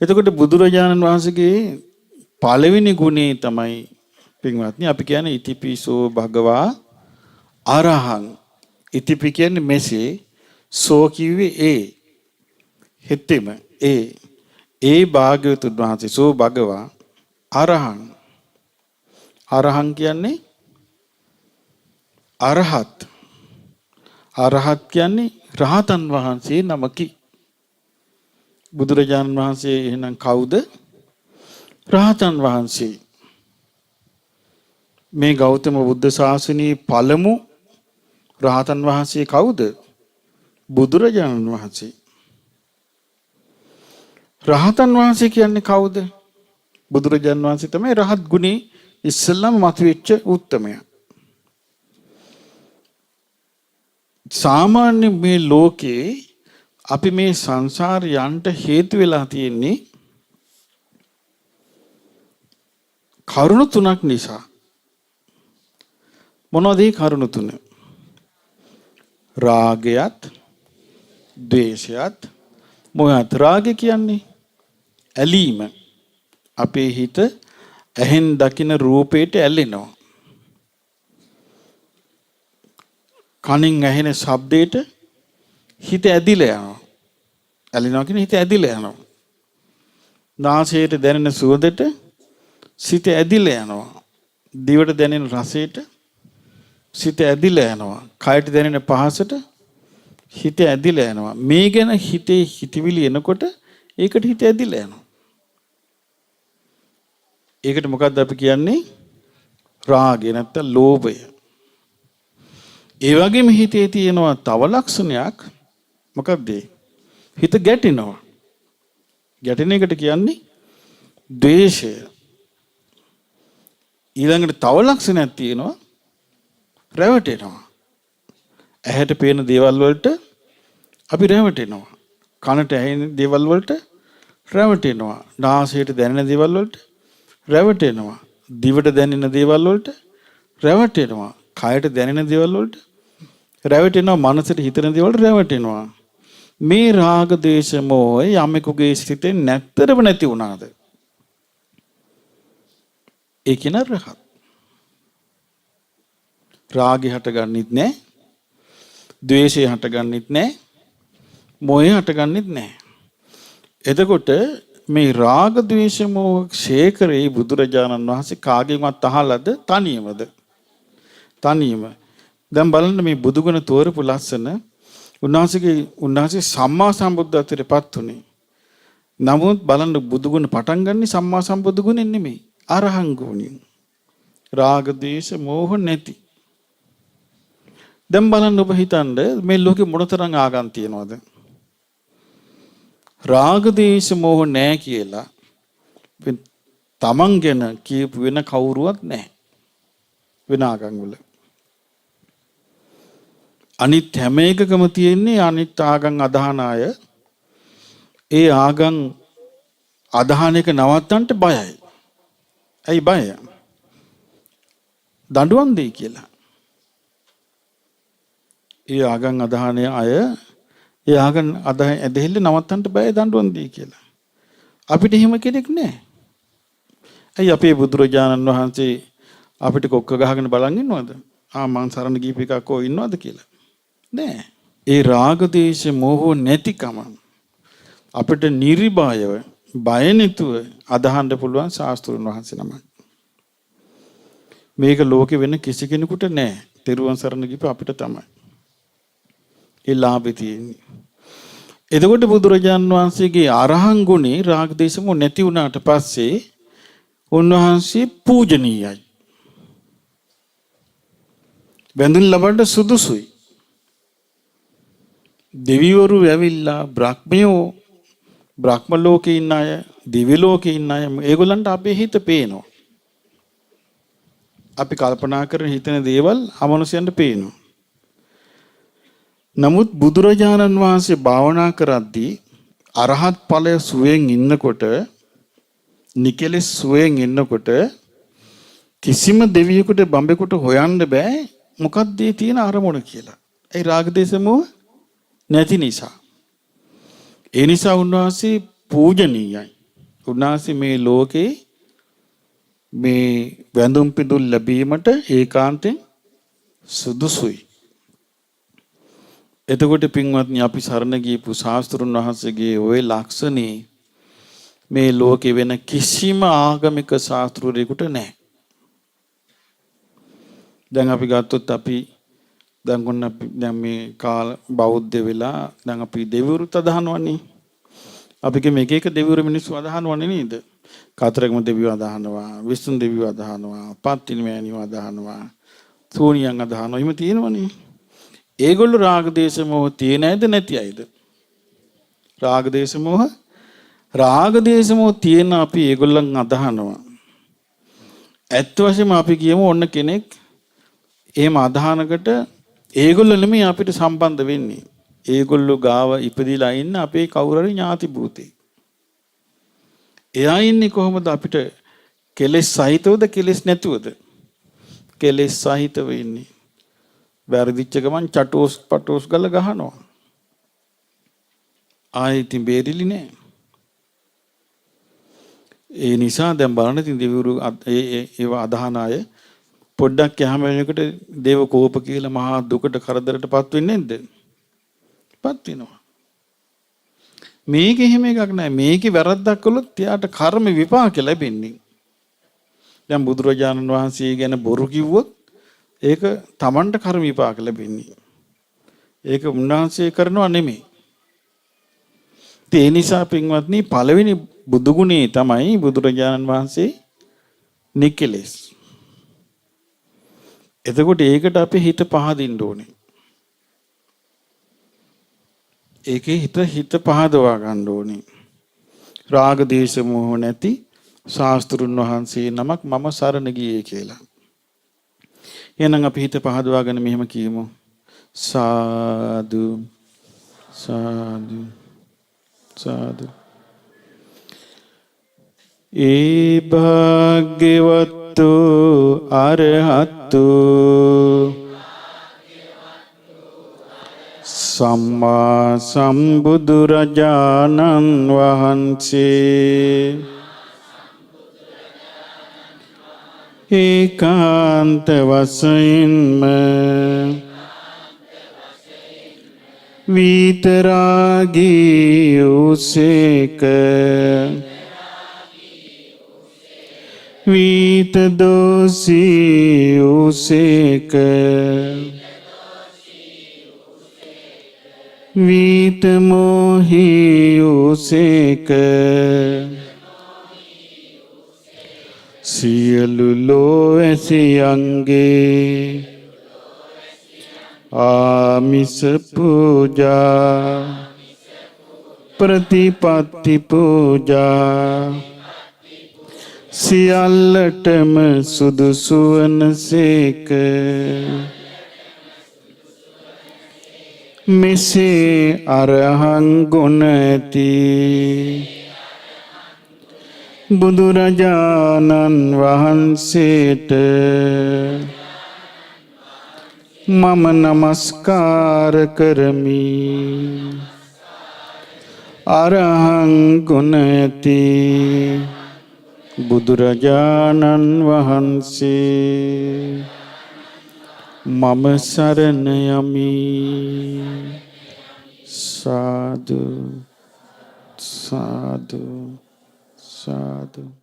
එතකොට බුදුරජාණන් වහන්සේගේ පළවෙනි ගුණේ තමයි පින්වත්නි අපි කියන්නේ ඉතිපිසෝ භගවා අරහං. ඉතිපි කියන්නේ මෙසේ, සෝ කිව්වේ ඒ හෙතෙම ඒ ඒ භාග්‍යවතුන් වහන්සේ සෝ භගවා අරහං. අරහං කියන්නේ අරහත්. අරහත් කියන්නේ රහතන් වහන්සේ නමකි. බුදුරජාණන් වහන්සේ එහෙනම් කවුද? රහතන් වහන්සේ. මේ ගෞතම බුද්ධ ශාසනයේ පළමු රහතන් වහන්සේ කවුද? බුදුරජාණන් වහන්සේ. රහතන් වහන්සේ කියන්නේ කවුද? බුදුරජාණන් වහන්සේ තමයි රහත් ගුණේ ඉස්සෙල්ලාම මතුවෙච්ච උත්තමයා. සාමාන්‍ය මේ ලෝකේ අපි මේ සංසාර යන්න හේතු වෙලා තියෙන්නේ කරුණු තුනක් නිසා. මොනවද ඒ කරුණු තුන? රාගයත්, ද්වේෂයත්, මොහයත්. රාගය කියන්නේ ඇලීම. අපේ හිත ඇහෙන් දකින රූපයට ඇලෙනවා. කනින් ඇහෙන ශබ්දයට හිත ඇදිලා යනවා. ඇලෙනවා කියන්නේ හිත ඇදිලා යනවා. නාසයට දැනෙන සුවඳට සිත ඇදිලා යනවා. දිවට දැනෙන රසයට සිත ඇදිලා යනවා. කයට දැනෙන පහසට හිත ඇදිලා යනවා. මේ ගැන හිතේ හිතවිලි එනකොට ඒකට හිත ඇදිලා යනවා. ඒකට මොකද්ද අපි කියන්නේ? රාගය නැත්තම් ලෝභය. ඒ වගේම හිතේ තියෙනවා තව ලක්ෂණයක්. මොකද්ද? හිත ගැටෙනවා. ගැටෙන එකට කියන්නේ ද්වේෂය. ඊළඟට තව ලක්ෂණයක් තියෙනවා, රැවටෙනවා. ඇහැට පේන දේවල් වලට අපි රැවටෙනවා. කනට ඇහෙන දේවල් වලට රැවටෙනවා. නාසයට දැනෙන දේවල් වලට රැවටෙනවා. දිවට දැනෙන දේවල් වලට රැවටෙනවා. කයට දැනෙන දේවල් වලට රැවටෙනවා. මනසට හිතෙන දේවල් වලට රැවටෙනවා. මේ රාග දේශ මොහ යමෙකුගේ සිතෙන් නැත්තරම නැති වුණාද? ඒ කියන රහත්. රාගය හටගන්නෙත් නෑ, ද්වේෂය හටගන්නෙත් නෑ, මොහය හටගන්නෙත් නෑ. එතකොට මේ රාග ද්වේෂ මොහ ක්ෂය කරේ බුදුරජාණන් වහන්සේ කාගෙන්වත් අහලාද තනියමද? තනියම. දැන් බලන්න මේ බුදුගුණ තෝරපු ලස්සන උන්වහන්සේ සම්මා සම්බුද්ධත්වයට පත් වුණේ. නමුත් බලන්න බුදුගුණ පටන් ගන්නේ සම්මා සම්බුදු ගුණෙන් නෙමෙයි, අරහං ගුණින්. රාග ද්වේෂ මෝහ නැති. දැන් බලන්න ඔබ හිතන්න මේ ලෝකෙ මොනතරම් ආගම් තියෙනවද? රාග ද්වේෂ මෝහ නෑ කියලා තමන් ගැන කියපු වෙන කවුරුවත් නෑ වෙන ආගම් වල. අනිත් හැම එකකම තියෙන්නේ අනිත් ආගම් අදහන අය ඒ ආගම් අදහන එක නවත්තන්න බයයි. ඇයි බය? දඬුවම් දෙයි කියලා. ඒ ආගම් අදහන අය ඒ ආගම් ඇදහිල්ල නවත්තන්න බයයි, දඬුවම් දෙයි කියලා. අපිට එහෙම කෙනෙක් නෑ. ඇයි අපේ බුදුරජාණන් වහන්සේ අපිට කොක්ක ගහගෙන බලන් ඉන්නවද? ආ මං සරණ ගිහපු එකක් ඔය ඉන්නවද කියලා? නෑ. ඒ රාග දේශ මොහ නැතිකම අපිට නිර්භයව බය නැතුව අදහන්න පුළුවන් ශාස්ත්‍රුන් වහන්සේ නමක්. මේක ලෝකෙ වෙන කිසි කෙනෙකුට නෑ. තෙරුවන් සරණ ගිහපු අපිට තමයි ඒ ලාභෙ තියෙන්නේ. එතකොට බුදුරජාන් වහන්සේගේ අරහං ගුණේ රාග දේශ මොහ නැති වුණාට පස්සේ උන්වහන්සේ පූජනීයයි. වැඳුම් ලබන්න සුදුසුයි. දෙවිවරු ඇවිල්ලා බ්‍රහ්මයෝ, බ්‍රහ්ම ලෝකේ ඉන්න අය, දිව්‍ය ලෝකේ ඉන්න අය, ඒගොල්ලන්ට අපේ හිත පේනවා. අපි කල්පනා කරන හිතන දේවල් අමනුෂ්‍යයන්ට පේනවා. නමුත් බුදුරජාණන් වහන්සේ භාවනා කරද්දී අරහත් ඵලය සුවයෙන් ඉන්නකොට, නිකලෙස් සුවයෙන් ඉන්නකොට කිසිම දෙවියෙකුට බඹෙකුට හොයන්න බෑ මොකක්ද ඒ තියෙන අරමුණ කියලා. ඒ රාග දේශ මොහ නැති නිසා. ඒ නිසා උන්වහන්සේ පූජනීයයි. උන්වහන්සේ මේ ලෝකේ මේ වැඳුම් පිදුම් ලැබීමට ඒකාන්තයෙන් සුදුසුයි. එතකොට පින්වත්නි, අපි සරණ ගියපු ශාස්ත්‍රුන් වහන්සේගේ ඔය ලක්ෂණේ මේ ලෝකේ වෙන කිසිම ආගමික ශාස්ත්‍රවරයෙකුට නැහැ. දැන් අපි ගත්තොත් අපි දැන් ඔන්න අපි දැන් මේ කාල බෞද්ධ වෙලා දැන් අපි දෙවිවරුත් අදහනවනේ. අපි කියමු එක එක දෙවිවරු මිනිස්සු අදහනවනේ නේද? කතරගම දෙවියෝ අදහනවා, විෂ්ණු දෙවියෝ අදහනවා, පත්තිනි මෑණියෝ අදහනවා, සෝනියන් අදහනවා. එහෙම තියෙනවනේ. ඒගොල්ලෝ රාග දේශ මොහ තියෙන අයද නැති අයද? රාග දේශ මොහ, රාග දේශ මොහ තියෙන අපි ඒගොල්ලන් අදහනවා. ඇත්ත වශයෙන්ම අපි කියමු ඔන්න කෙනෙක් එහෙම අදහනකට ඒගොල්ලෝ නෙමෙයි අපිට සම්බන්ධ වෙන්නේ. ඒගොල්ලෝ ගාව ඉපදිලා ඉන්න අපේ කවුරු හරි ඥාති භූතේ. එයා ඉන්නේ කොහොමද අපිට කෙලෙස් සහිතවද කෙලෙස් නැතුවද? කෙලෙස් සහිතව ඉන්නේ. වැරදිච්ච ගමන් චටෝස් පටෝස් ගල ගහනවා. ආයෙ ඉතින් බේරිලි නෑ. ඒ නිසා දැන් බලන්න ඉතින් දෙවිවරු ඒ ඒවා අදහන අය පොඩ්ඩක් යහම වෙනකොට දේව කෝප කියලා මහා දුකට කරදරටපත් වෙන්නේ නැද්ද? පත් වෙනවා. මේක එහෙම එකක් නෑ. මේකේ වැරද්දක් කළොත් එයාට කර්ම විපාක ලැබෙන්නේ. දැන් බුදුරජාණන් වහන්සේ ගැන බොරු කිව්වොත් ඒක තමන්ට කර්ම විපාක ලැබෙන්නේ. ඒක උන්වහන්සේ කරනවා නෙමෙයි. ඒ නිසා පින්වත්නි, පළවෙනි බුදු ගුණේ තමයි බුදුරජාණන් වහන්සේ නිකලෙස්. එතකොට ඒකට අපි හිත පහදින්න ඕනේ. ඒකේ හිත හිත පහදවා ගන්න ඕනේ. රාග දේශ මොහ නැති ශාස්ත්‍රුන් වහන්සේ නමක් මම සරණ ගියේ කියලා. එහෙනම් අපි හිත පහදවාගෙන මෙහෙම කියමු. සාදු සාදු සාදු. ඒ භාග්‍යවත්තු අරහත්තු සම්මා සම්බුදුරජාණන් වහන්සේ ඒකාන්ත වශයෙන්ම වීතරාගී වූසේක, වීත දෝෂී වූසේක, වීත මොහී වූසේක, සියලු ලෝවැසියන්ගේ ආමිස පූජා ප්‍රතිපත්ති පූජා සියල්ලටම සුදුසු වනසේක. මෙසේ අරහං ගුණ ඇති බුදුරජාණන් වහන්සේට මම නමස්කාර කරමි. අරහං ගුණ ඇති බුදුරජාණන් වහන්සේ මම සරණ යමි. සාදු සාදු සාදු.